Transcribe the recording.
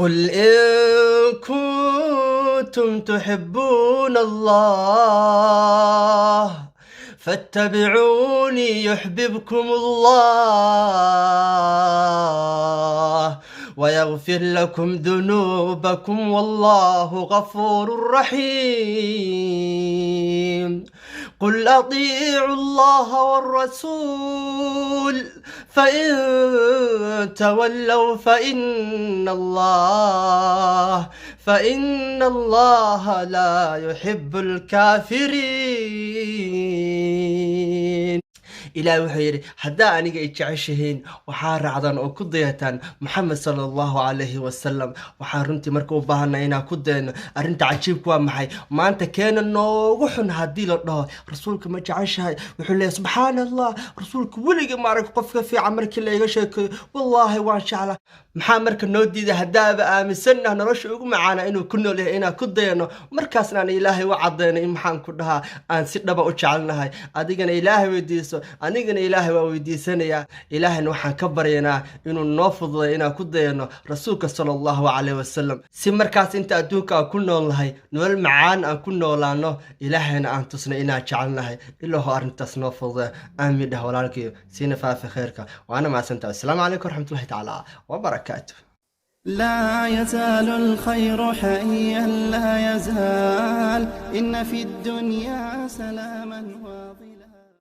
قل إن كنتم تحبون الله فاتبعوني يحببكم الله ويغفر لكم ذنوبكم والله غفور رحيم. قل أطيعوا الله والرسول فإن تولوا فإن الله لا يحب الكافرين. Ilaahay wuxuu yidhi, haddaa aniga i jeceshihiin, waxaa raacdaan oo ku dayataan Maxamed sala Allahu calayhi wasalam. Waxaan runtii marka u baahanay inaan ku dayno. Arrinta cajiibku waa maxay? Maanta keena noogu xun haddii la dhaho, "Rasuulka ma jeceshahay?" wuxuu leeyahay, "Subxaana Allah, rasuulka weligii ma arag qofka fiican markii la iga sheekeeyo, wallaahi waan jeclaa." Maxaa marka noo diiday, haddaaba aaminsanah nolosha ugu macaana inuu ku nool yahay, inaan ku dayano, markaasna aan Ilaahay u cadayno in, maxaan ku dhahaa, aan si dhaba u jecelnahay? Adigana Ilaahay weydiiso, anigana Ilaahay waa weydiisanayaa. Ilaahayna waxaan ka baryanaa inuu noo fududay inaan ku dayano rasuulka sala Allahu caleyhi wasalam, si markaas inta adduunka aan ku noolnahay nolol macaan aan ku noolaano, Ilaahayna aan tusnay inaan jecelnahay. Ilaaho arrintaas noo fududay, aamin dheh walaalkiyo, siina faafi khayrka. Waana mahadsantahay. Asalaamu calaykum waraxmatullahi tacaala wabarakaatu. لا يزال الخير حيا، لا يزال، إن في الدنيا سلاما وضياء.